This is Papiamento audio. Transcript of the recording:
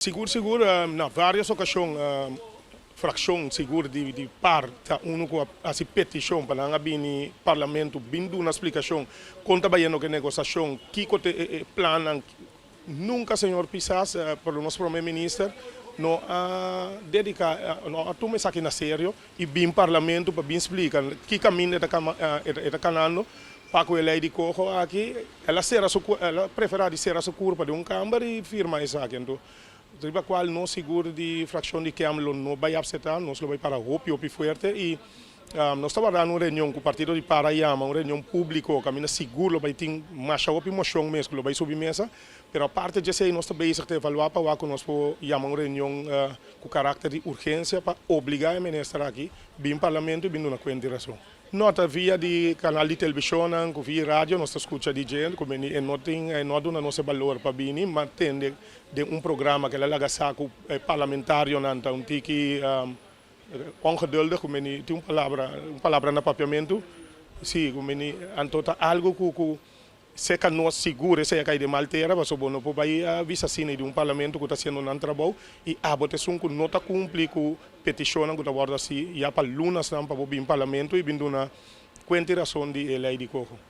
Sigur sigur na varios ocasion fraccion sigur di par ta uno cu a haci peticion pa nan a bini Parlamento bin duna splicacion con ta bayendo cu e negociacion, kico ta e plannan. Nunca señor Pisas, por lo nos Prome Minister, no a dedica, no a tuma esaki na serio y bin Parlamento pa bin splica ki caminda e ta canando pa cu e ley di coho aki. El a cera su, el a prefera di cera su curpa den un camber y firma esaki. Anto, riba cual nos sigur di fraccion di KEM lo no bay acepta, nos lo bay para hopi hopi fuerte y nos ta wardando un reunion cu partido di par a yama, un reunion publico caminda sigur lo bay tin masha hopi mocion mes cu lo bay subi mesa, pero aparte di esey nos ta bezig ta evalua pa wak cu nos por yama un reunion cu caracter di urgencia pa obliga e minister aki bin Parlamento y bin duna cuenta y razon. No ta via di canal di televisionnan cu via radio nos ta scucha di dje cu bini e no tin e no a duna nos e balor pa bini ma tende den un programa cu el a laga sa cu e parlamentarionan ta un tiki ongeduldig cu bini tin un palabra un palabra na papiamentu si cu bini anto ta algo cu cu Seca nos sigur esey a cay den mal tera pasobra bo no por bay bisa asina di un parlamento cu ta haciendo nan trabou y abo ta esun cu no ta cumpli cu peticionnan cu ta wordo haci ya pa lunasnan pa bo bin parlamento y bin duna cuenta y razon di e ley di coho.